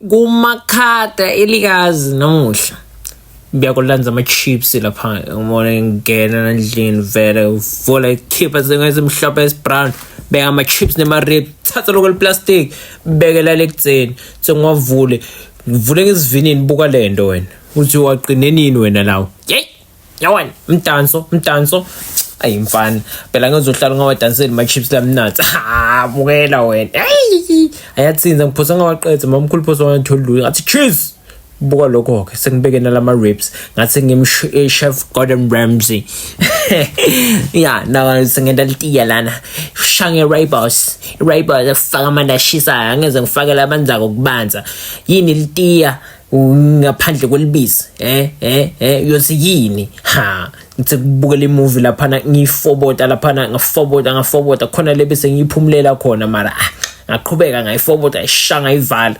Kumakhata elikazi namuhla biyakulanza ama-chips lapha ngibona ngingena endlini vele uvula ikhipha esimhlophe esibrown, beka ama-chips nema-rib, thatha lokho eliplastic, bekela lekudzeni, sengiwavule, ngivule ngesivinini. Buka le nto wena, uthi waqine nini wena lawo? Yeyi, yawena, mdanso mdanso. Ayi mfana, phela ngizohlala ngawadanseli ma-chips lamnatsi. Ha, bukela wena. Ayi, ayatsinza, ngiphosa ngawaqedza. Mamkhulu phosa wangatholi lutho, ngathi cheese. Buka lokho-ke, sengibeke nalama-ribs, ngathi ngim-chef Gordon Ramsay ya. Nawa sengenta litiya lana, shange ribos ribos, faka amanti ashisayo, angeze ngifakele amanzako kubanza. Yini litiya ngaphandle kwelibisi? Uyothi yini? Ha, ngithi kubukela imovie laphana, ngiyifobota laphana, ngafobota ngafobota khona le, bese ngiyiphumulela khona, mara ah, ngaqhubeka ngayifobota, ayishanga, ayivala.